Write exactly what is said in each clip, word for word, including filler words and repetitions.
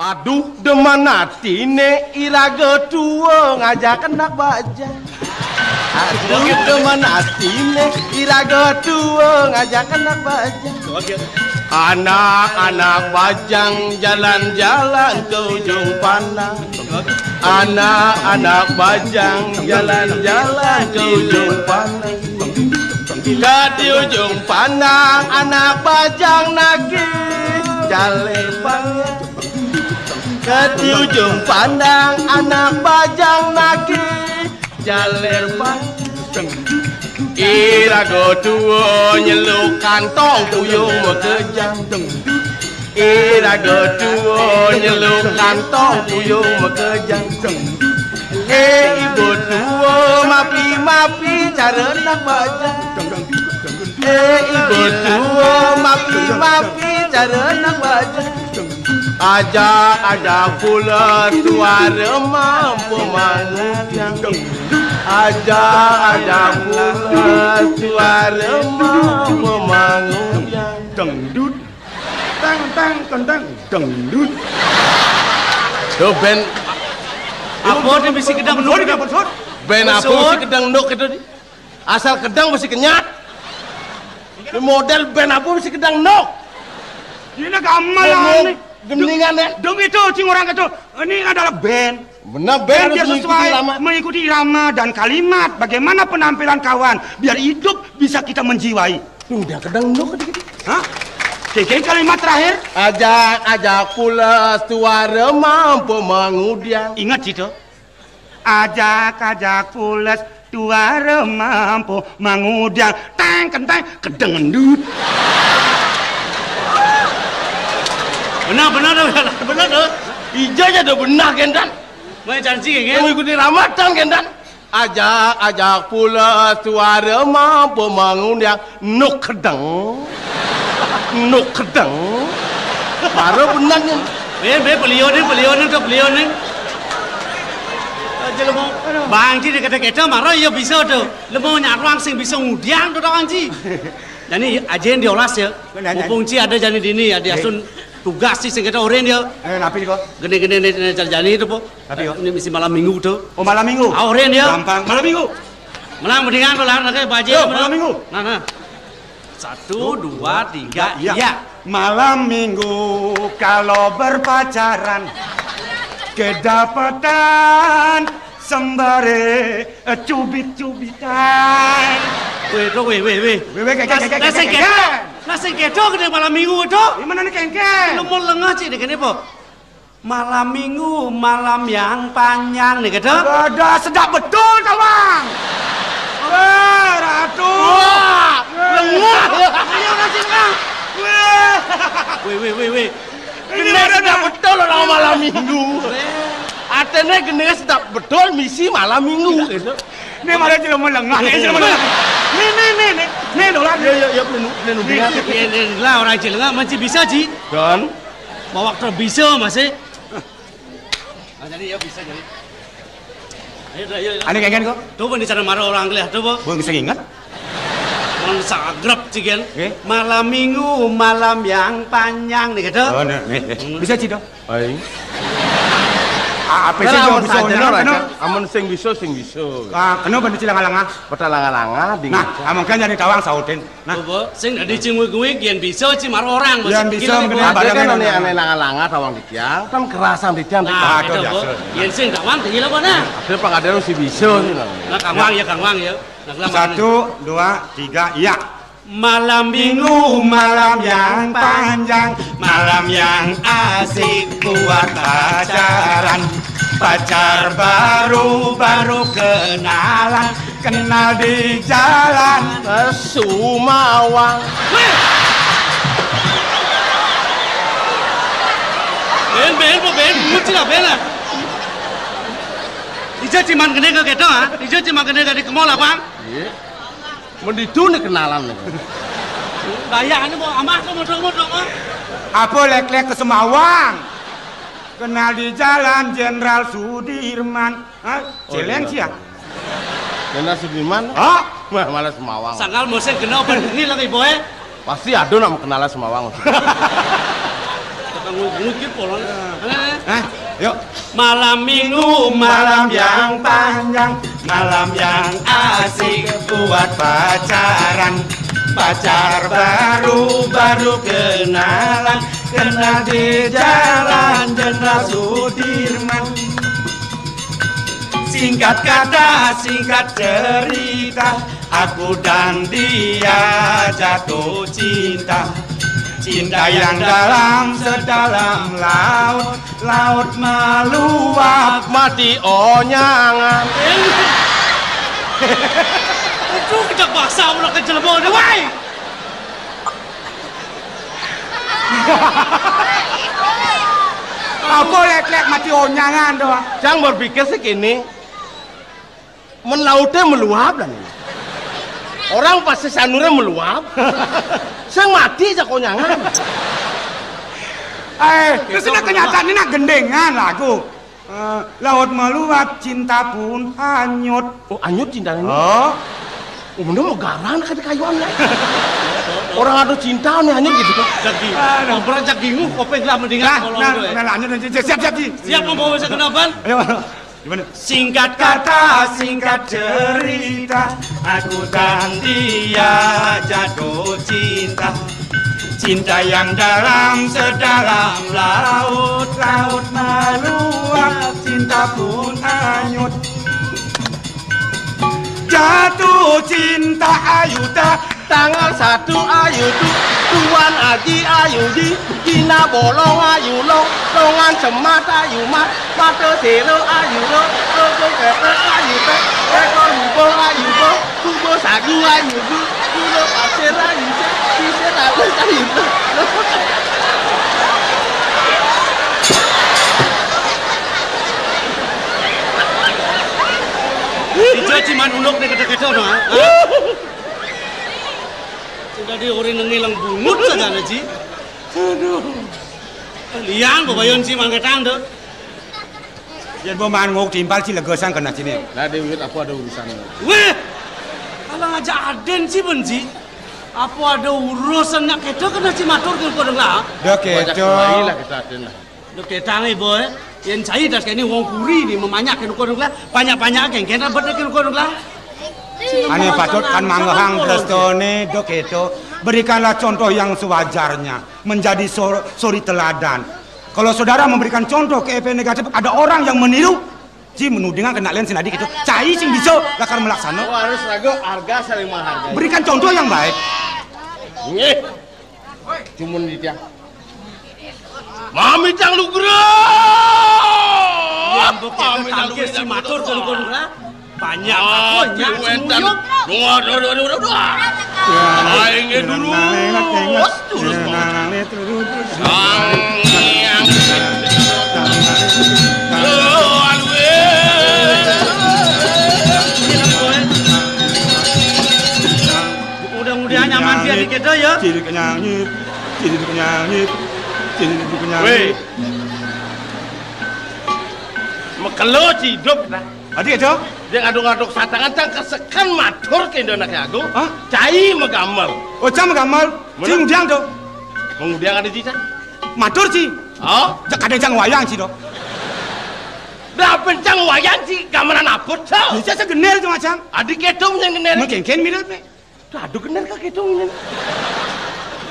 Aduh, demen atine iraga tua ngajak anak bajang. Aduh, demen atine iraga tua ngajak anak bajang. Anak-anak bajang jalan-jalan ke ujung pandang. Anak-anak bajang jalan-jalan ke ujung pandang. Ke di ujung pandang anak bajang nagih jaler bajang. Ke di ujung pandang anak bajang nagih jaler bajang. Iraga tua nyeluk kantong puyung makejang. Iraga tua nyeluk kantong puyung makejang. Eh, ibu tua, mapi-mapi cara nak bajang. Eh, ibu tua, mapi-mapi cara nak bajang. Ajak-ajak pula suara mampu mangudang. Ajak-ajak pula suara mampu mangudang. Dangdut. Tang, tang, tang, tang. Dangdut. Tuh, band. Apa dia mesti kedang nuk? Band apa mesti kedang nuk itu? Asal kedang mesti kenyat. Ini model band apa mesti kedang nuk? Ini gamelan nih. Gendingan ya. Dong itu, cing orang itu. Ini adalah band. Benar, band harus biar sesuai, mengikuti irama dan kalimat. Bagaimana penampilan kawan? Biar hidup bisa kita menjiwai. Udah kedang nuk dikit. Hah? Keke kalimat terakhir? Ajak-ajak pula suara mampu mengudang. Ingat situ. Ajak-ajak pules tuara mampu mangudang teng kenteng kedeng endut. Benar, benar, benar, benar, tuh. Ija aja udah benar, Gendan. Mau janji, kan? Mau ikuti ramatan, Gendan. Ajak-ajak pules tuara mampu mangudang. Nuk kedeng. Nuk kedeng. Baru benar ni. Be, be, beliau ni, beliau ni, tu beliau ni. Aja lemo. Bang Ji dia kata-kata, mara iya bisa tu. Lemo nyaruang sing bisa ngudiang tu orang Ji. Jadi, aja yang diolas ya. Mumpung Ji ada jadi dini ya, dia sun tugas Ji sing kata orang dia. Eh, napi ni kau? Gini-gini ni, ni, jadi tu po. Napi kau? Ini mesti malam minggu tu. Oh, malam minggu? Ah, orang dia. Gampang. Malam minggu. Malam mendingan tu lah, nak baca. Yo, malam minggu. Nah, nah. Satu, dua, tiga, iya. Malam minggu kalau berpacaran kedapatan sembare, eh, cubit-cubitan. Weh, tu, weh, weh, weh. Weh, weh, kengkeng, kengkeng, kengkeng. Nasi keto kena malam minggu tu. Di mana ni kengkeng? Lu mau lengah cik dengan apa? Malam minggu, malam yang panjang ni kata. Ada sedap betul, Tawang. Weh, Ratu. Wah, lengah. Ayo, nasi lengah. Weh. Weh, weh, weh, weh. Ini ada sedap betul orang malam minggu. Atene gini sedap betul misi malam minggu. Ini malah jelema lengah, ini jelema lengah. Ni, ni, ni, ni. Ni dolar. Ya, ya, ya, menu, menu. Ni, ni, ni lah orang jelema masih bisa, Ji. Dan? Bawa terbisa masih. Ah, jadi ya bisa jadi. Ayo, ayo, ayo. Ane kengken kok? Tu pun di sana marah orang kelih tu po. Bukan bisa ingat. Mun sagrep cigen. Eh? Malam minggu, malam yang panjang ni kata. Oh, ni, ni, ni. Hmm. Bisa ci dong. Ai. Ah, apa sih amun bisa saja, amun sing bisa, sing bisa. Ah, kena benda cilanga-langa. Peta langa-langa, dingin. Nah, amun kan jadi tawang sautin. Nah. Apa? Sing dadi cing wig-wig, yen bisa ci mar orang. Yen bisa, mending ane langa-langa tawang titiang, kan kerasan titiang. Nah, itu biasa. Yen sing tawang tinggi apa nah? Ada pang ada si bisa ni lah. Nah, kangwang ya, kangwang ya. Nah, kangwang. Satu, dua, tiga, iya. Malam minggu, malam yang panjang, malam yang asik buat pacaran. Pacar baru, baru kenalan, kenal di jalan. Sumawang. Ben, ben, ben, muncul lah, ben lah. Ija ciman kene ke keto, ha? Ija ciman kene ke di kemol, abang? Iya. Menditu ni kenalan ni. Bayang ni mau amah tu modong-modong, ah. Apa lek-lek ke Semawang? Kenal di jalan Jenderal Sudirman. Hah? Oh, celeng iya. Sia. Jenderal Sudirman? Hah? Mah, malah Semawang. Sangkal musim kena apa ni lagi, boy? Pasti ada nak kenalan Semawang. Ngikut polon. Hah? Yuk. Malam minggu, malam yang panjang, malam yang asik buat pacaran. Pacar baru, baru kenalan, kenal di jalan Jenderal Sudirman. Singkat kata, singkat cerita, aku dan dia jatuh cinta. Cinta yang dalam sedalam laut, laut meluap. Mati onyangan. Itu kita paksa ulah ke jelema deh, wai. Apa leklek mati onyangan doang? Cang berpikir sih kini, men lautnya meluap dan ini. Orang pasti sanurnya meluap. Sing mati aja konyangan. Eh, terus ini kenyataan ini nak gendengan lagu. Eh, laut meluap, cinta pun hanyut. Oh, hanyut cinta ini? Oh. Oh, bener mau garang nak kayuan ya. Orang ada cinta nih hanyut gitu. Jagi. Aduh. Kompor jagi nguh, kopeng lah mendingan. Nah, kalau nah, gitu, ya. Nah, lanjut, lanjut. Siap, siap, Ji. Siap, mau bawa saya ke depan? Ayo. Gimana? Singkat kata, singkat cerita, aku dan dia jatuh cinta. Cinta yang dalam sedalam laut, laut meluap, cinta pun hanyut. Jatuh cinta ayu tak. Tanggal satu ayu tu, Tuan Aji ayu di, Dina bolong ayu long, longan semat ayu mat, mata sero ayu lo, logo kepek ayu pek, ekor hubung ayu bo, hubung sagu ayu bu, gula pasir ayu cek, sisir ayu ayu lo. Ijo ciman uluk nih kecil-kecil doang. Sing dadi ora nengileng bungut sajane, Ji. Aduh. Liang bebayon si mangketang to. Yen pemain nguk timpal si legesan kena sini. Lah Dewi apa ada urusan? Weh. Alang aja aden si ben, Ji. Apa ada urusan nak kedo kena si matur ke kodeng lah? Dah kedo. Lah kita aden lah. Dok tetang ibu eh. Yen cai das kene wong kuri ni memanyak kene kono lah. Banyak-banyak kene kene bet kene kono lah. Ane patut kan manggehang prestone dok itu. Berikanlah contoh yang sewajarnya. Menjadi sor- suri teladan. Kalau saudara memberikan contoh ke efek negatif, ada orang yang meniru. Ji menudingan kena len sinadi gitu. Cai sing bisa lakar melaksana. Oh, harus ragu harga saling menghargai. Berikan contoh yang baik. Nggih. Cumun di tiang. Mami tang lugra. Yang bukti tangkis si matur kon kon lah. Banyak aku nyak wenten. Dua dua dua dua dua. Aing dulu. Terus terus. Sang yang. Mudah-mudahan nyaman dia dikit ya. Cilik nyangit, cilik nyangit, cilik nyangit. Weh. Mekelo ciduk dah. Adi aja. Dia ngaduk-ngaduk satangan tang kesekan matur ke Indo Anak Agung. Hah? Cai megamel. Oh, cai megamel. Mana? Cing udiang tuh. Mengudiang ada cicak. Matur ci. Oh? Cak kadang cang wayang ci do. Dah pencang wayang ci gamelan apa tuh? Ya cak gener cuma cang. Adik ketum yang gener. Mungkin kan mirip nih. Aduh gener kaki dong ini.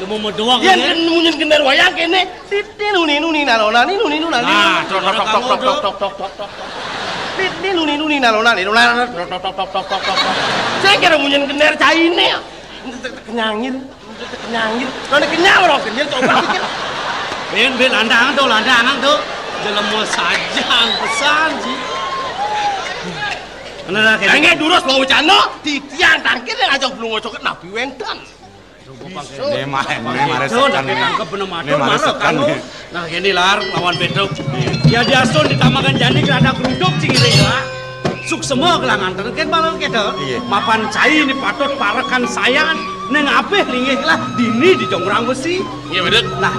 Lu mau doang ya kan munyin gener wayang kene. Titin nuni nuni nalona ni nuni nuna ni. Nah, tok tok tok tok tok tok tok tok. Titin nuni nuni nalona ni nuna tok tok tok tok tok tok. Saya kira munyin gener caine. Kenyangin, kenyangin. Kalau kenyang orang kenyang coba pikir. Ben ben landangan tuh, landangan tuh. Jelema sajang pesan sih. Bener lah, kayak Engge durus mau wacana, titiang tangkir yang ajak belum ngocok napi wenten. Ini mah, ini mah resekan nih. Tangkep bener matur, marah kan. Nah, gini lar, lawan beduk. Ya diasun ditamakan jani kerada geruduk cing iring lah. Suksema kelangan terus kan malah gitu. Iya. Mapan cai ini patut parekan sayan neng apih linggih lah dini di jongrang besi. Iya, bener. Nah,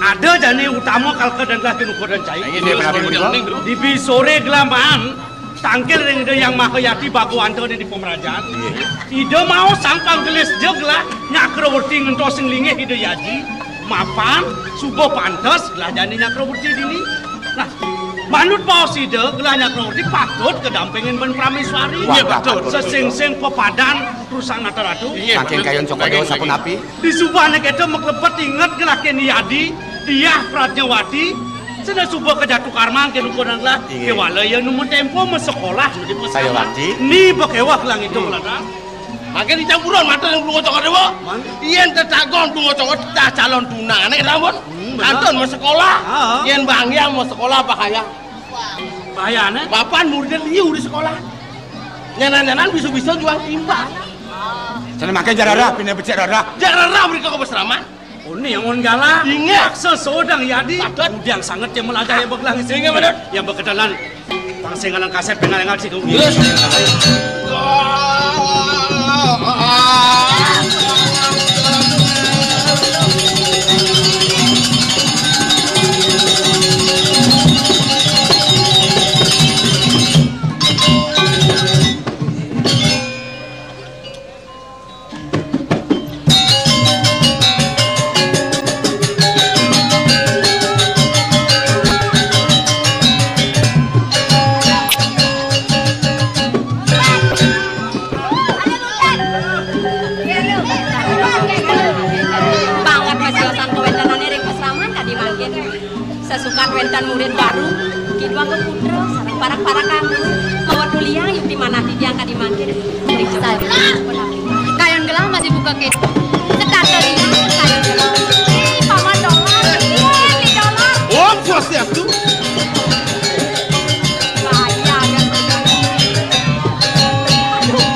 ada jani utama kalka dan lah kenu kodan cai. Iya, dia berarti bener. Dibi sore gelaman. Tangkil ring Ida Yang Maha Yati Bhagawanta di pemerajan. Ida mau sangkang gelis jeglah nyakrawati ngentos sing linggih Ida Yaji. Mapan, suba pantes gelah jani Nyakrawerti dini. Nah, manut baos Ida, gelah Nyakrawerti patut kadampingin ban Prameswari. Wah, iya, patut. Sesingsing pepadan perusahaan Nata Ratu. Iya, saking patut. Kayun Cokor Dewa sapunapi? Di subané kéto maklebet inget gelah kén Yadi, Diah Pratnyawati, sada suba kajatu karman kén ukuran gelah. Inggih. Kéwala ia nu matempo masekolah nu di pesantren. Saya ngerti. Ni bakéweh gelah ngitung, hmm, gelah. Mangkin dicampuran mata ring Bunga Cokor Dewa. Mangkin. Yén tetagon Bunga Cokor Dewa calon tunangané, sampun. Hmm, bener. Kantun masekolah. Ah. Yén banggiang masekolah bahaya. Bahayané? Mapan muridé liu di sekolah. Nyanan-nyanan bisa-bisa jual timbang. Sané mangkin jak rereh, pinih becik rereh. Jak rereh mrika ka pasraman. Oh, né anggon galah. Inggih. Raksasa Dang Yadi. Patut. Ngudiang sanget ya melajah ya begelang. Inggih, patut. Yang berkenalan. Pang sing ngalang kasép, pang ngalang kasép. Yes. Banget masiosan kawéntenané ring pasraman kadi mangkin. Sasukat wénten murid baru, kidua ka putra, sareng parak-parakan. Mawa tuliang yukti manah titiang kadi mangkin. Kayun gelah masih buka kéto. Setata liang, kayun gelah. Ih, Paman Dolar, ih, Ni Dolar. Om Swastiastu. Bahaya, kan? Aduh.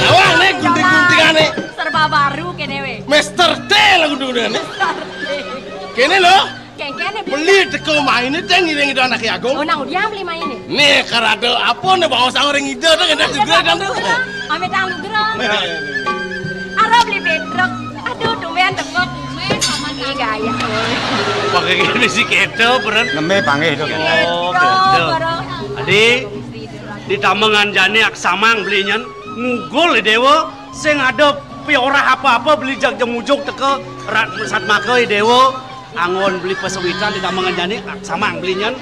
Nawang, né, gunting-guntingané. Serba baru kéné, wé. Mister T lah kudu né. Mister T. Kéné lho. Kéngkén, beli teka mainé té ngiring Ida Anaké Agung. Oh, nang udiang beli mainé? Né, karada apa né baos ring Ida té ngenah juga kan tuh. Amit anugrah. Arep beli betruk. Aduh, tumben teka. Ih, gaya. Pakai gini sih kéto, Bren. Neme panggih to. Oh, kéto. Adi, di tamengan jani aksamang beli nyén, ngugul Déwa, sing ada piorah apa-apa beli jag jemujug teka rat satmaka Déwa. Anggon beli pasawitan di tamengan jani, samang beli nyén.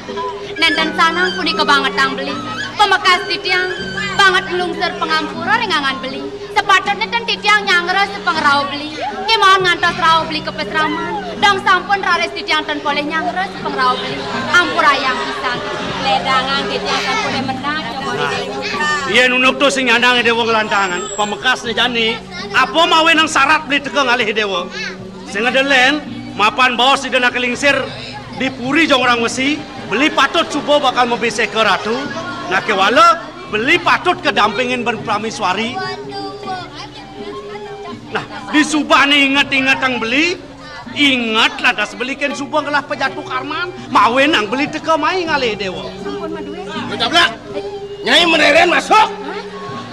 Nénten sanang punika bangetang beli. Pamekas titiang banget nglungsur pangampura ring anggan beli. Sapatutné ten titiang nyanggra sapangrauh beli. Kémaon ngantos rauh beli ka pasraman. Dong sampun raris titiang ten polih nyanggra sapangrauh beli. Ampurayang pisan. Ledangang titiang sampun mendak, coba. Nah, yén unduk to sing nyandang Déwa nglantangan. Pamekasné jani, apa mawinan sarat beli teka ngalih Déwa? Sing ada lén, mapan baos Ida Anaké Lingsir di Puri Jongrang Wesi, beli patut suba bakal mabiseka ratu, nah kéwala beli patut kadampingin ban praméswari. Nah, di subané inget-ingetang beli, inget lantas beli kén suba ngelah pajatu karman, mawinan beli teka mai ngalih Déwa. Sampun madué. Yo, Jablak. Nyai, marerén masuk. Hah?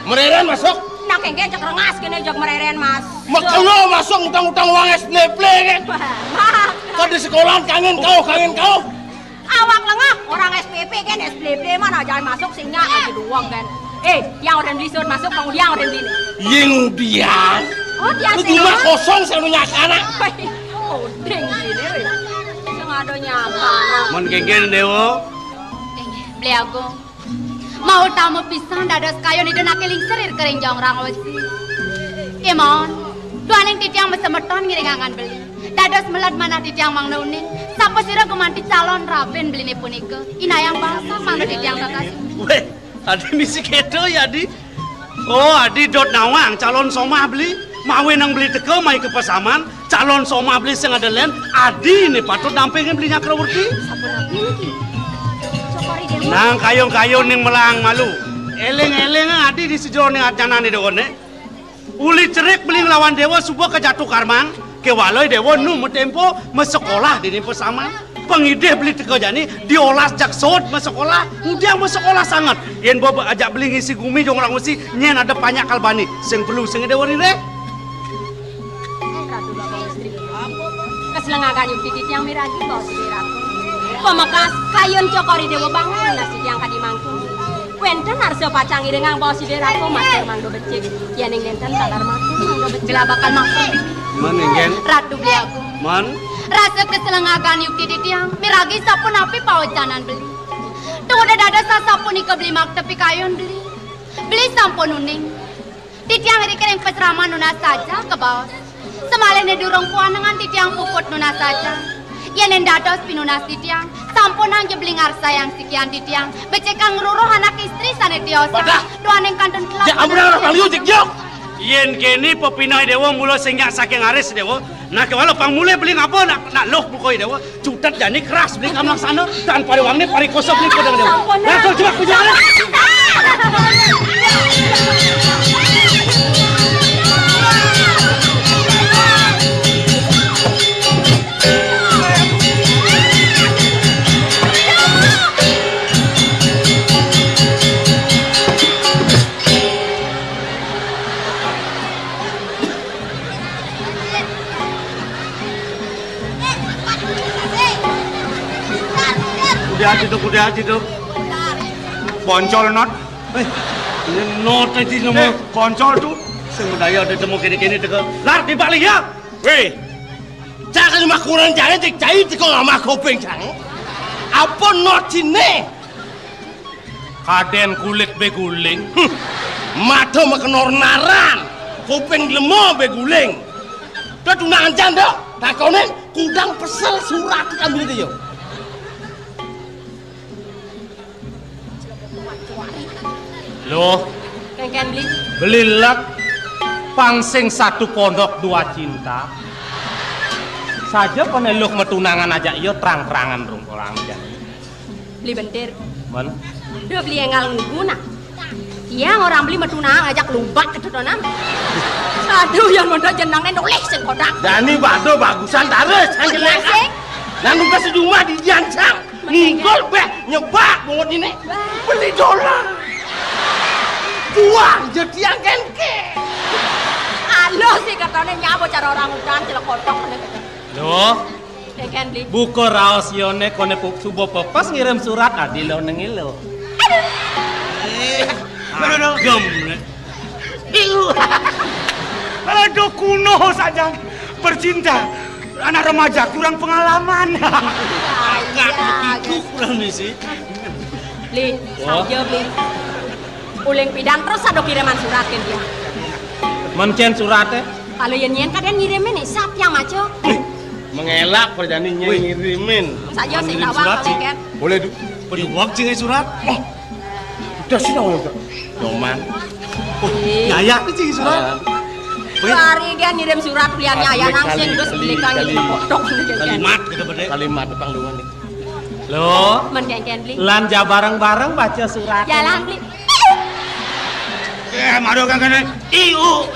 Marerén masuk. Nah, kéngkén cek rengas kéné jeg marerén masuk. Makelo masuk utang-utang uang S P P kan. Wah, mak. Kan di sekolahan kangen kau, kangen kau. Awak lengah, orang S P P kan, S P P mana jangan masuk sing nyak aja doang kan. Eh, yang orang beli suruh masuk, bang, yang orang beli. Yang dia. Oh, dia. Lu sih, rumah kosong saya punya anak. Odeng gini, weh. Sing ada nyapa. Mun kéngkén Déwa. Inggih, Beli Agung. Mautama pisan dados kayun Ida Anaké Lingsir ring Jongrang Wesi. Kémaon, duaning titiang masemeton ngiring anggan beli. Dados meled manah titiang mangda uning, sapasira gumanti calon rabin beliné punika. Inayang basa mangda titiang kakasih. Wéh, adi misi kéto ya, Adi? Oh, adi dot nawang calon somah beli. Mawinan beli teka mai ka pasaman, calon somah beli sing ada lén, adiné patut dampingin beli Nyakrawerti. Sapunapi niki? Cokor I Déwa. Nang kayun-kayun ning melahang malu. Éling-éling adi di sajeroning ajanané Déwané. Uli cerik beli nglawan Déwa suba kajatu karman, kéwala Déwa nu matempo masekolah dini pasaman. Pangidih beli teka jani, diolas jak sod masekolah, ngudiang masekolah sanget. Yén ba ajak beli ngisi gumi Jongrang Wesi, nyén ada panjak kalbani. Sing perlu sing Déwa ririh. Ratu Bapak Istri. Kaslengagan yukti titiang miragi baos Ida Ratu. Pamekas kayun Cokor I Déwa banget nunas titiang kadi mangkin. Wénten arsa pacang ngiringang baos Ida Ratu matur mangda becik. Yéning nénten taler matur mangda becik. Bila bakal matur. Mén, Inggih? Ratu Beli Agung. Mén? Rasa kaselengagan yukti titiang, miragi sapunapi pawecanan beli. Tuh dados sasapunika beli makta pikayun beli. Beli sampun uning. Titiang ri ring pasraman nunas saja kabaos. Samalihne durung puanengan titiang puput nunas saja. Yén dados pinunas titiang, sampunang ja beli ngarsayang sikian titiang. Becikang ngruruh anak istri sané tiosan. Badah. Duaning kantun kelak. Ya ampun, anak bang liu, cik, yo. Yén kéné pepineh Déwa mula sing nyak saking aris Déwa. Nah, kéwala pang mulih beli ngapa nak, nak luh buka Déwa. Cutet jani keras beli kamlaksana, tan pariwangné parikosa beli kodang Déwa. Sampun. Nah, tuh, jebak, jebak. Kuda aja tuh, kuda aja tuh. Poncol not. Eh, ini not aja nomor. Eh, poncol tuh. Sing daya ada temu kene-kene teka. Lar di balik ya. Wéh. Cak cuma kurang jangan cek cai teko ngamah kopeng jangan. Apa not sini? Kadén kulit bé guling. Hm. Mata makenor naran. Kuping lemo bé guling. Dah tunangan jan dah. Takonin kudang pesel surat ambil dia. Loh, kénkén beli. Beli lek pang sing satu pondok dua cinta. Saja pené luh matunangan aja iya terang-terangan rung orang jan. Beli bentir. Mén. Duh, beli enggal ngugu nah. Iya, orang beli matunang ajak lumbak ketutunan. Aduh, yang mondok jenangnya nolih sing kodak. Dani bado bagusan taris, yang jelek. Sing. Nang nugas sejumah di diancang. Ngigol beh nyebak bungut ini. Beli dolar. Tuang jadi yang kenke. Alo sih katanya nyabo cara orang udan celek kotok. Loh, Kénkén beli. Buka raos yone kone puk suba pepes ngirim surat adi lo nengilo. Aduh. Aduh, aduh. Gem. Aduh, kuno saja bercinta. Anak remaja kurang pengalaman. Agak begitu kurang isi. Beli, saja beli. Uling pidan terus ada kiriman surat ke dia. Mencen suratnya? Kalau yang nyen kadang ngirimin nih, siapa yang maco? Mengelak perjani nyai ngirimin. Saja sing tawang surat sih, kan. Boleh du. Peduang sih surat. Oh. Udah sih tawang udah. Doman. Oh, iya, iya, ini sih surat. Hari dia ngirim surat beliannya ayah langsung terus beli kang ini kotok gitu kan. Kalimat gitu bener. Kalimat panggungan nih. Loh. Men kénkén beli. Lan ja bareng-bareng baca surat. Jalan beli. Eh, maro kang kene. Iu.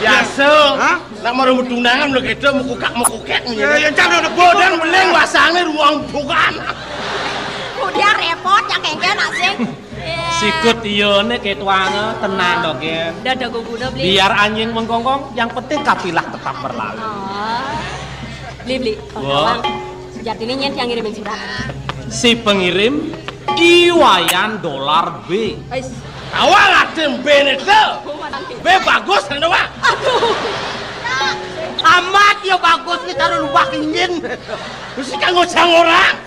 Biasa. Hah? Nak maro tunangan lho kedo mukukak-mukukek ngene. Ya, ya, cak lho, bodan beling wasane ruang bukan. Udah repot ya kénkén nak sing. Sikut iya nek ketuange tenan to, Gen. Dadah guguno beli. Biar anjing menggonggong, yang penting kafilah tetap berlalu. Oh. Beli beli. Wah. Sejatine nyen yang ngirimin surat. Si pengirim I Wayan Dolar B. Wis. Awal atem B ne to. B bagus kan, Pak? Aduh. Amat ya bagus nih taruh lubak injin. Terus kan ngocang orang.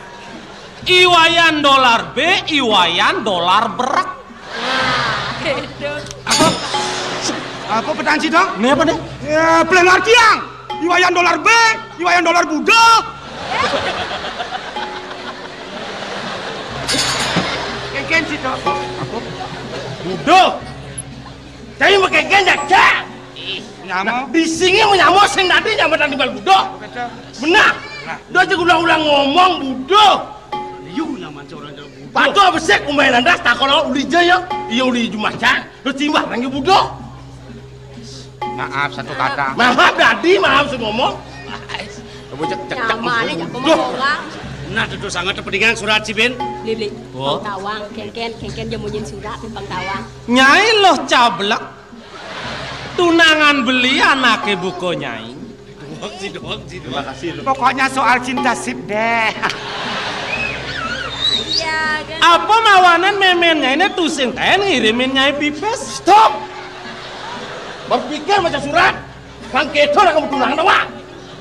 I Wayan Dolar B, I Wayan Dolar berek. Nah, itu. Apa? Apa petang sih dong? Ini apa nih? Ya, pelan artiang. I Wayan Dolar B, I Wayan Dolar Budo. Kénkén sih dong. Apa? Budo. Tapi makénkén ya, Cak. Nyamo. Nah, di sini menyamo sing tadi nyamo tadi bal Budo. Benar. Nah. Dia aja ulang-ulang ngomong Budo. Liu nyaman seorang Budo. Patuh besek umai landas tak kalau uli je ya. Iya uli jumacang. Terus timbang lagi Budo. Maaf satu kata. Maaf dadi, maaf sing ngomong. Coba cek cek cek. Nyamane jak ngomong orang. Nah, itu sangat kepentingan surat si Bin. Beli beli. Oh. Pang tawang, kénkén, kénkén dia munyin surat pang tawang. Nyai loh cablek. Tunangan beli anake buka nyai. Doang sih, doang sih. Terima kasih lu. Pokoknya soal cinta sip deh. Iya, kan. Apa mawanan memennya ini tusing ten ngirimin nyai pipis? Stop. Berpikir macam surat. Kang kéto ora kebetulan to, Pak.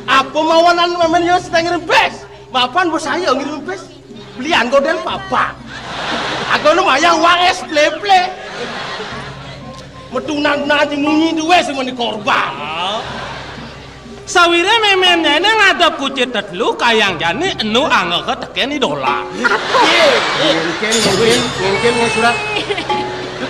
Apa mawanan mémén ya sing ngirim bis? Mapan bos saya ngirim bis. Belian godel papa. Aku nu mayang uang es pleple. Metunan nanti munyi duwe sing meni korban. Sawire mémén néné ngadep kucit tetelu kayang jani enu angga tekén idola. Iya, iya. Ngéngkén, ngéngkén, ngéngkén surat.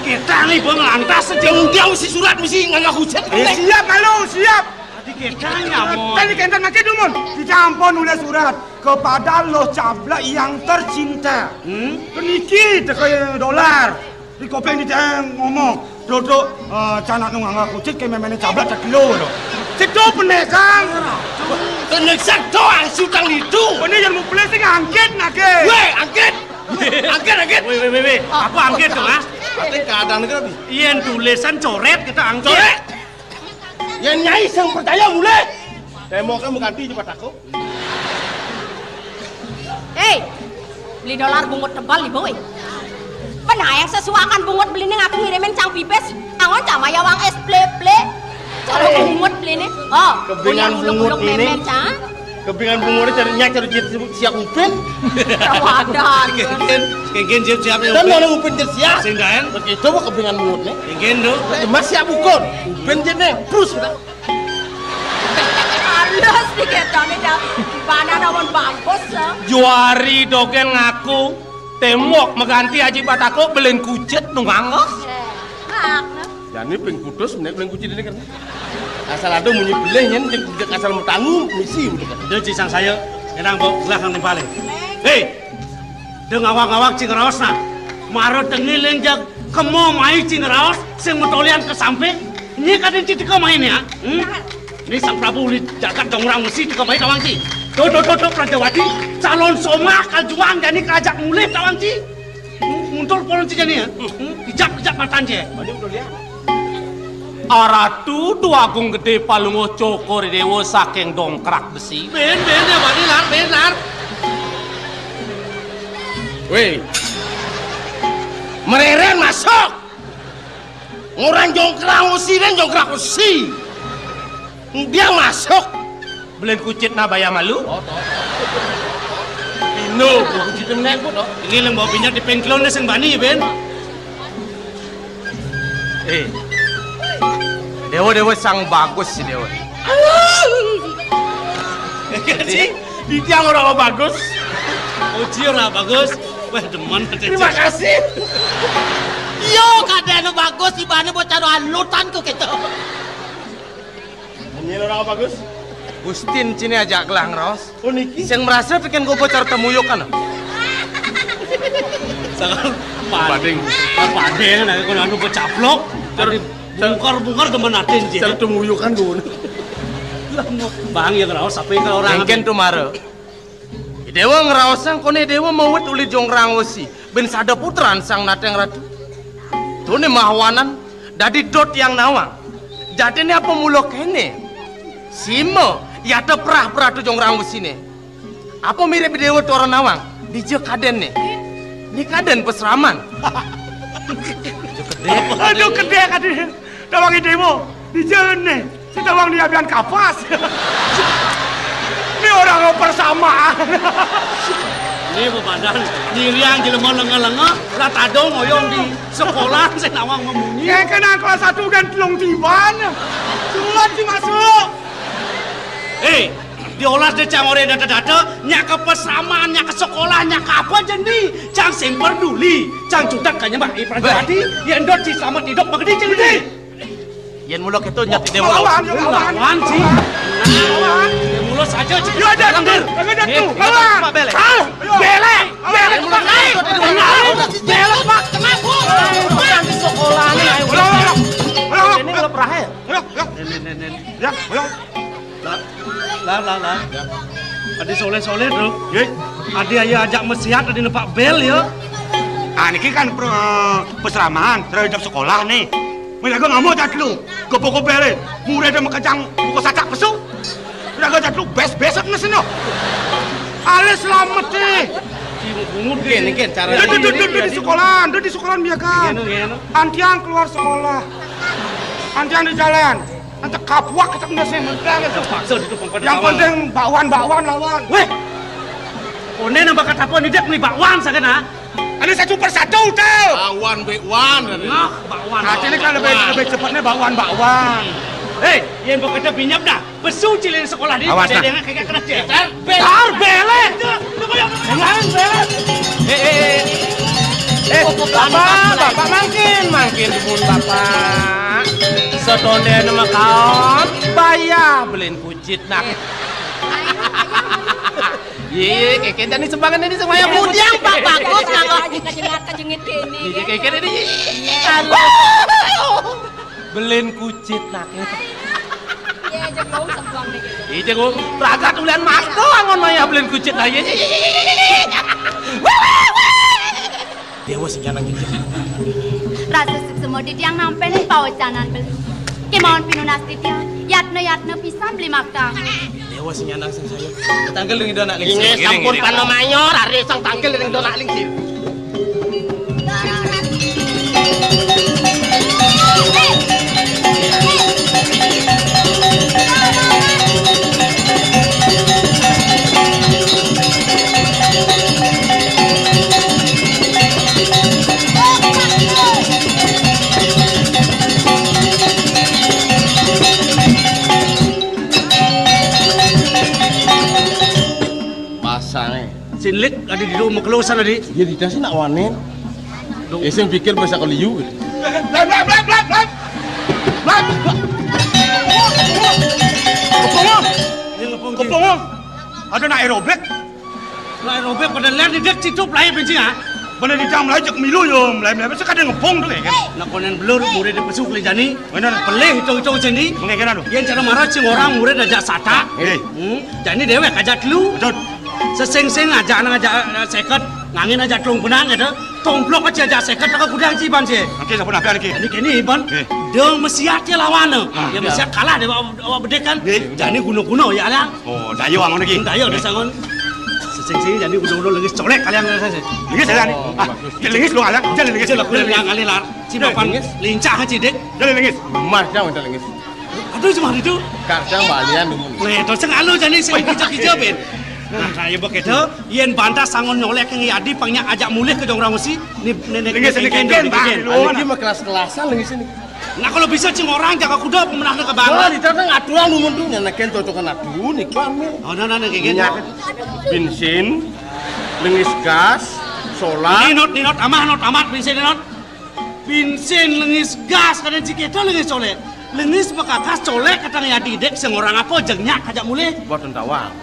Kita nih, Bang, lantas. Yang dia mesti surat, mesti nganggo kucit. Eh, siap, malu, siap. Tadi kita nyamon. Tadi kita maké dumun. Kita ampun nulis surat kepada lo cablak yang tercinta. Hmm? Peniki teko dolar. Di kopéng di ngomong, duduk, eh, canak nung angga kucit ke méméné cablak cak kilo to. Cedok penesan. Penesan doang sutang itu. Ini yang mau pelé sing angkit nake. Weh, angkit. Angkit, angkit. Weh, weh, weh, weh. Apa angkit to, Mas? Ati kadang negeri. Yen tulisan coret kita angkit. Coret. Yen nyai sing percaya mulih. Témboké mengganti cepat aku. Hei, beli dolar bungut tebal ibu, eh. Penayang sesuakan bungut beli ning aku ngirimin cang pipis. Angon cama ya wang es ple-ple. Cara bungut beli nih. Oh, kebingan bungut ini. Cang. Kebingan bungut ini cari nyak cari siap upin. Wadah. Kengken, kengken siap siap ya. Dan mana upin siap? Sing gaen. Begitu kebingan bungut nih. Kengken do. Mas siap ukur. Upin jene terus kita. Halus dikit dong, Cak. Gimana namun bagus, ya? Juari dogén ngaku, témbok mengganti aji batako belén kucit nung angos. Eh, hak, nah. Jani ping kutus menék belén kucit ini kan. Asal ada munyi belén yén jek jek asal metangu misi udah kan. Udah cisang saya, enang bawa gelah nang balik. Hei, Deng awak-awak cing raos nah. Mara tengiling jag kemo mai cing raos sing metolian ke samping. Nyi kadén citiko main ya. Hmm? Ini Sang Prabu uli jagat dong orang mesti tiko mai tawang ci. Tuh, tuh, tuh, tuh, Prajawati. Calon somah kajuang jani kerajaan mulih tawang ci. Hmm, muntul polon ci jani ya. Hmm, ijap-ijap matan ci. Maju udah lihat. Aratu Déwa Agung Gedé Palungguh Cokor Déwa saking Dongkrak Besi. Bén, bén, ya, Bani, lar, bén, lar. Wéh. Mereren masuk. Ngorang jongkrak besi, dan jongkrak besi. Dia masuk. Belén kucit nah baya malu. Oh, toh. Pino, kucit menék, Bu, toh. Ini leng bawa pinjat di pengkelon sing bani, Ben. Eh. Déwa, Déwa sang bagus si Déwa. Iya, Ci. Di tiang orang bagus. Oh, Ci orang bagus. Wah, demen. Terima kasih. Yo, kadén bagus, ibane bocah alutan kok gitu. Ini orang bagus. Gustin cini ajak gelang raos. Oh, niki? Sing merasa tekén gobo cara temuyukan. Sangat pading. Pading, nah, kalau anu becaplok, cara bungkar-bungkar demen atin, Ci. Cara temuyukan, gue. Bang, ya, kalau sampai ke orang. Mungkin tuh mara. Déwa ngraosang koné Déwa mawit uli jongrang wesi. Bén sada putran sang nateng ratu. Tuné mahawanan dadi dot yang nawang. Jadiné apa mula kéné? Sima, yata prah-prah tu jongrang wesiné. Apa mirip Déwa tora nawang? Dija kadénné? Ni kadén pesraman. Aduh, gedé kadén. Tawang idému, dijene, sing tawang diabian kapas. Ini orang persamaan. Ini bebadan, nyiriang jelema lenga-lenga, lah tadong oyong di sekolah, sing nawang memunyi. Ya, kena kelas satu kan telung tiban. Sulat sih masuk. Hei, diolas deh cang ore data-data, nyak ke pesraman, nyak ke sekolah, nyak ke apa jendi, cang sing peduli, cang cudak kanya mbak Ipan Jati, ya ndot si selamat hidup begedi jendi. Yén mula kéto nyat di déwa. Lawan, lawan. Lawan, Ci. Lawan. Yén mula saja, Ci. Yo, ada Langgar. Ada tu. Lawan. Pak Belek. Ah, Belek. Belek. Belek. Belek, Pak. Kenapa? Bukan di sekolah nih, ayo. Ulang, ulang, ulang. Ulang, ulang. Ini mula perahe. Ulang, ulang. Nen, nen, nen, nen. Ya, ulang. Lah, lah, lah, lah. Adi soleh-soleh, Bro. Nggih. Adi ayo ajak mesiat, adi nepak bel ya. Ah, niki kan pro-, pesraman, terhadap sekolah nih. Mila gue ngamuk cat lu, gebuk bele, murid sama kejang buka sacak pesu. Mila gue cat lu bes-besek ngeseno. Alis selamat deh. Bungut gini, gini, cara. Ya, duduk, duduk di sekolahan, duduk di sekolahan biasa. Gini, gini. Antiang keluar sekolah. Antiang di jalan. Antek kapuak ketek ndas yang mentang itu. Terpaksa didukung pada Yang kawan. Penting bakwan-bakwan lawan. Weh. One nang bakat apa nih, Dek, nih bakwan sagan, ah? Ada satu persatu tuh. Bakwan, bakwan. Nah, bakwan. Nah, ini kan lebih, lebih cepatnya bakwan-bakwan. Hei, yang bekerja binyap dah. Besu cilin sekolah di Awas, pada nah. Dia kagak kerja. Tar, bel. Tar, bel. Jangan, bel. Eh, eh, eh. Eh, Bapak, Bapak mangkin, mangkin dumun Bapak. Setonde nama kaon, bayar belin kucit nak. Iya, keke jadi sumbangan ini semuanya mudiang, Pak, bagus, Pak. Aja kejengit-kejengit gini, iya, kan? Keke ini. Aduh. Belin kucit nak. Iya, aja kau sebuang deh gitu. Iya, jago. Ragat ulian mas doang ngono ya belin kucit nah. Iya, iya, iya, iya. Dewa sing nyanang gitu. Rasa suksma di tiang nampen paocanan beli. Kemauan pinunas di tiang, yatna-yatna pisan beli maka. Dewa sing nyanang sing saya. Tanggal dong itu anak ling. Ini sampun pano mayor, hari sang tanggal dong itu anak ling. Pasane. Sinlik adi di rumah kelusan adi. Iya, di tas nak wanen. Duh. Eh, sing pikir bahasa keliu gitu. Blan, blan, blan, blan, blan. Blan. Kepung, Om. Ini kepung, Kepung, Om. Ada nak aerobik. Nak aerobik pada lihat di dek situ pelai benci, ah. Bener di dalam lajak milu yo, mulai mulai besok ada ngepung tuh kayak kan. Nak konen belur murid di pesuk le jani. Bener. Pelih itu itu sini. Mengekena tuh. Yang cara marah cing orang murid aja sata. Eh. Hmm. Jani dewek aja telu. Betul. Sesing-sing aja nang aja, eh, seket, ngangin aja telung benang gitu. Tomplok aja aja seket tak kudang ciban sih. Oke, sampun apa lagi? Ini kini iban. Eh. Dong mesiat ya lawan. Ah, ya, ya. Mesiat kalah deh awak, awak bedek kan. Eh. Jani guna-guna ya lah. Oh, dayo angon lagi. Dayo, eh. Disangon. Sesing-sing jani guna-guna lengis colek kalian rasa sih. Lengis ya, nih. Oh, ah, bagus. Lengis lu alang, jangan lengis. Jangan lengis. Jangan lengis. Cuma pan lengis. Lincah aja dek. Jangan lengis. Mas, jangan lengis. Aduh, cuma itu. Kadang balian dulu. Nah, itu sing anu jani sing hijau-hijau ben. Nah, kayak begitu, yen bantah sangon nyolek yang yadi pangnya ajak mulih ke jong orang mesti. Nih, nenek lengis ini keken, bang. Lagi mah kelas-kelasan lengis ini. Nah, kalau bisa cing orang jaga kuda pemenang ke bang. Wah, di sana aturan umum tuh nyenekin cocokan adu nih kami. Oh, nah, nah, nah, kayak gitu. Bensin, lengis gas, solar. Ninot, ninot, amah, not, amat, bensin, ninot. Bensin lengis gas, kadang ciketo lengis colek. Lengis pekakas colek, kadang ya didek, sing orang apa, jengnya, kajak mulih. Buat tentawang.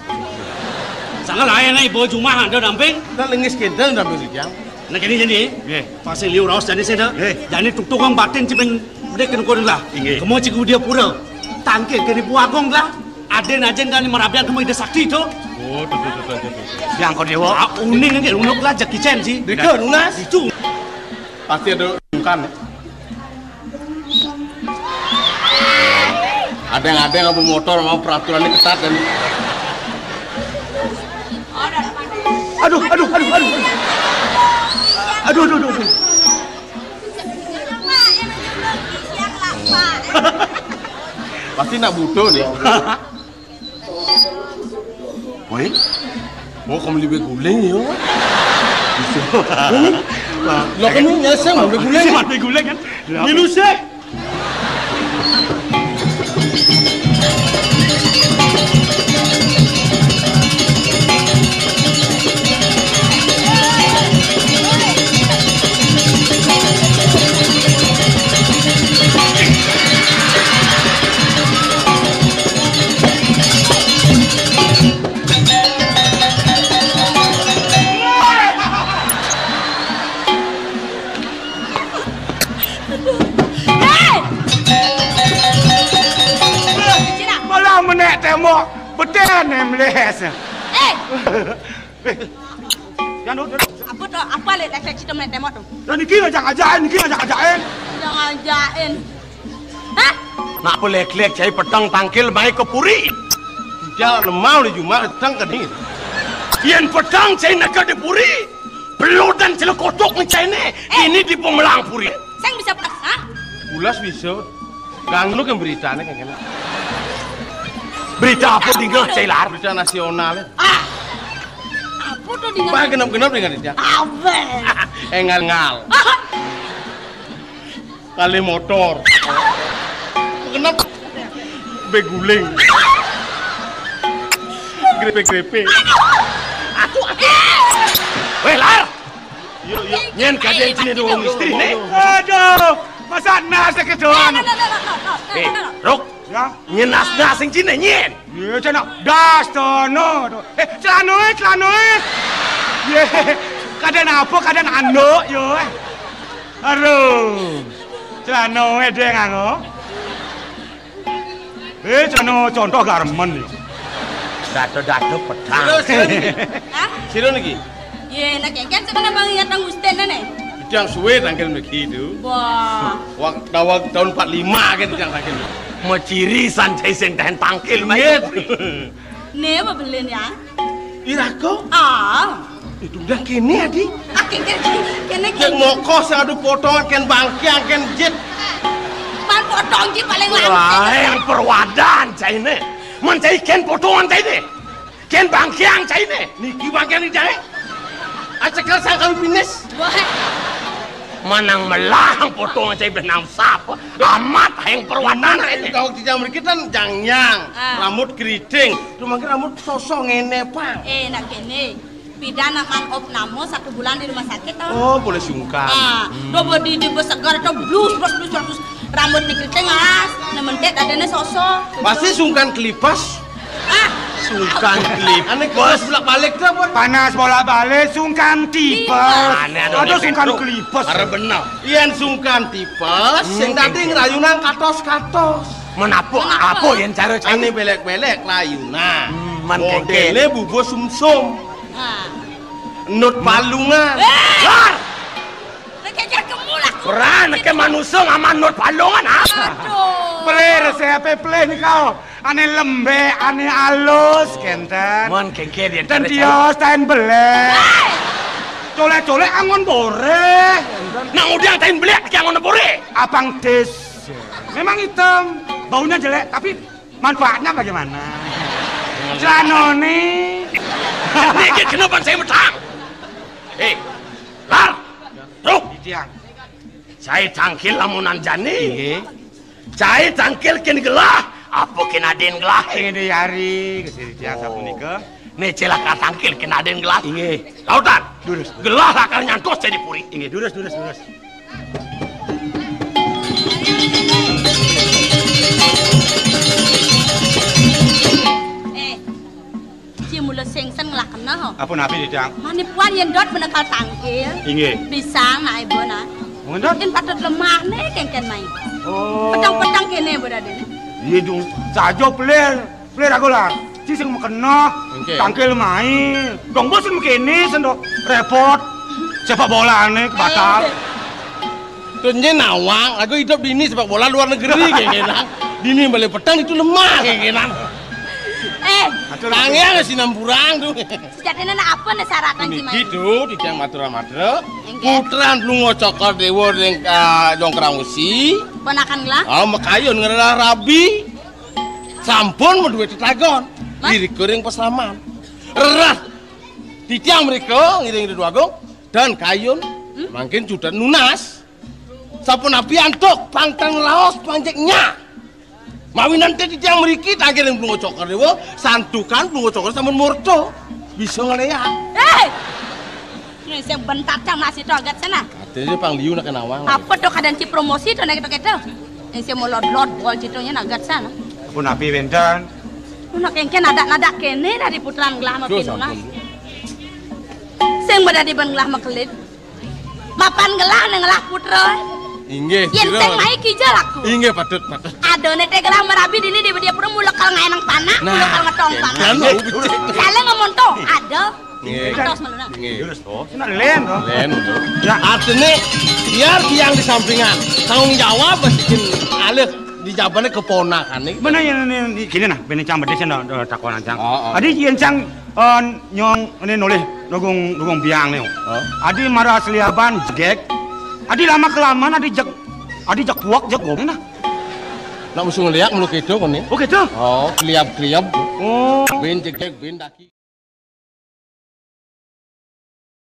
Sangat lain, eh, bawa jumah, ada damping. Nah, lengis kental damping sejam. Nah, gini, gini. Nggih. Pasti liu raos jani seda. Nggih. Jani tuk tukang batin cipen bedek kena kurang lah. Inggih. Kemo ciku dia pura. Tangkil kena buagong lah. Aden ajen kani merabian kemo ide sakti itu. Oh, tuh, tuh, tuh, tuh, tuh. Yang kau dewa. Ah, uning nggih, unuk lah jekicen sih. Deka, nunas. Itu. Pasti ada bukan. Ada yang ada yang mau motor, mau peraturannya ketat dan. Aduh, aduh, aduh, aduh. Aduh, aduh, aduh, aduh. Pasti nak butuh nih. Woi. Oh, kamu lebih guling ya. Ini. Lah, kamu nyesel mau guling. Mau guling kan? Milu sih. Hei! Cina. Malah menek tembok, beten yang meles. Eh! Eh, jangan dulu. Apa tu? Apa lek lek cerita menek tembok tu? Dan niki ngajak-ngajakin, niki ngajak-ngajakin. Ngajak-ngajakin. Hah? Nak pelek-lek cai petang tangkil mai ke puri. Tidak lemau di jumah petang ke ni. Yen petang cai neka di puri. Pelut dan celekotok ni cai ni. Eh. Ini di pemelang puri. Sang bisa pas, ha? Ulas bisa. Ganggu kan beritane kan kene. Berita apa dingeh, Cai Lar? Berita nasional. Ah. Apa to dingeh? Bah, genep-genep dingeh dia. Apa? Engal-engal. Kali motor. Genep. Beguling. Grepe-grepe. Aduh, aduh. Weh, Lar. Yuk, yuk. Nyen kaden sini dua istri ne. Aduh, masa nasi kedoan. Eh, Ruk. Ya. Nyen nas-nas sing cine nyen. Ye, cina das tono. Eh, celanoe, celanoe. Ye, kaden apa, kaden anduk yo. Aduh. Celanoe deng ango. Eh, celana contoh garmen nih. Dado-dado pedang. Sira, sira niki. Hah? Sira niki. Ye, nak kengken sebenarnya bang ingat nang Gusten ne. Idang suwe tangkil niki itu. Wah. Wak, tawag tahun empat lima kan idang tangkil. Maciri san cai sing tahan tangkil, Mas. Ingat. Ne apa belen ya? Iraga? Ah. Itu udah kene, Adi. Ah, kene, kene, kene. Yen moko sing adu potongan ken bangkiang ken jit. Man potong ki paling lancar. Wah, yang perwadan caine. Man cai ken potongan caine. Ken bangkiang caine. Niki bangkiang ni jae. Acekel sangkal pinis. Wah. Manang melah potongan cai benang sapa. Amat yang perwadan caine. Tau di jam kita jangnyang, ah, rambut keriting. Rumah rambut sosok ngene, Pang. Eh, nak kene. Pidana man op namo satu bulan di rumah sakit, toh. Oh, boleh sungkan. Ah, hmm. Do bodi di segar, toh, blus, blus, blus, blus. Rambut ni keriting, alas. Nementet adanya sosok. Pasti sungkan kelipas. Ah. Sungkan kelipas. Ane kelipas bolak-balik, toh, apa? Panas bolak-balik, sungkan tipes. Tipes. Ane, ane, aduh, sungkan kelipas. Para benar. Yen sungkan tipes, hmm, sing dadi ngrayunan katos-katos. Menapa? Menapa? Apa yen cara caine? Ane belek-belek layunan. Hmm, man modele kengken. Bubuh sumsum. Ah. Nut palungan. Eh! Lar! Nek kengken kemu laku. Ora, nek manusa ngaman nut palungan, ah. Aduh. Pelih, resep pelih nika. Ane lembek, ane alus, kenten. Mon kengken yen. Dan cara dia tain belek. Hei! Colek-colek angon boreh, kenten. Nang udiang tain belek, ki angon boreh. Apang des. Memang hitam, baunya jelek, tapi manfaatnya bagaimana? Celanone. Niki kenapa saya metang? Eh, Lar. Tuh. Tiang. Cai tangkil lamunan jani. Inggih. Cai tangkil kin gelah, apa kin adin gelah? Ngene yari, kesini tiang sapunika. Ne celaka tangkil kin adin gelah. Inggih. Lautan. Durus. Gelah lakar nyantos jadi puri. Inggih, durus, durus, durus. Eh, ci mula sengsen ngelah kena, ho. Apa napi, Didang? Mane puan yen dot benekal tangkil. Inggih. Pisang, nak ibu, nak. Mun dot? Yen patut lemah, ne, kengken mai. Oh. Petang-petang kene, berade. Iya, dong. Saja pelir. Pelir aku lah. Ci sing mekena, oke, tangkil mai. Dong bos sing mekene sendo repot. Sepak bolane batal. Eh. Terus nye nawang, aku hidup di ini sepak bola luar negeri kayak gini. Di ini balik petang itu lemah kayak gini. Eh, atur, tangi atur. Ada sinampurang tuh. Sejatine nak apa ne saratan ci mai? Gitu, di yang matra-matra. Inggih. Putran Plungo Cokor Dewa ring, ah, Jongkrang Usi. Ponakan lah. Ah, mekayun ngelah rabi. Sampun maduwe tetagon. Mas? Irika ring pasaman. Rerat. Titiang mrika ngiring Ratu Agung dan kayun, hmm? Mangkin judan nunas. Sapunapi antuk pangkang laos panjeknya. Mawinan titiang mriki tangkil ring Plungo Cokor Dewa, santukan Plungo Cokor sampun murta. Bisa ngleak. Hei! Ini sing bentar cang masih to agat sana. Katanya pang liu nak nawang. Apa to keadaan ci promosi to nek to keto? Yang sing molot-lot bol citanya nagat sana. Pun api wenten. Pun nak kengken nadak-nadak kene dari putran gelah ma pinunas. Sampun. Sing badadi ban gelah makelit. Mapan gelah nang gelah putra. Inggih. Yen sing mai kija laku. Inggih, patut, patut. Ada nete gelah marabi dini di dia pura mula kal ngaenang panak, nah, mula kal ngetong panak. Salah ngomong to, ada. Nggih. Terus meluna. Nggih. Terus to. Sina len to. Len to. Ya. Artine biar tiang di sampingan. Tanggung jawab mesti alih di jabane keponakane. Bener ya, ini, ini gini nah, bene cang bedhe sing takonan cang. Oh, oh. Adi yen cang, eh, nyong ini nulih nugung nugung biang nih. Oh. Adi mara seliaban jegek. Adi lama kelamaan adi jek adi jek puak jek gomna. Nak musuh ngeliak mulu gitu koni. Oh, gitu? Oh, kliap-kliap. Oh. Bin jeg-jeg, bin daki.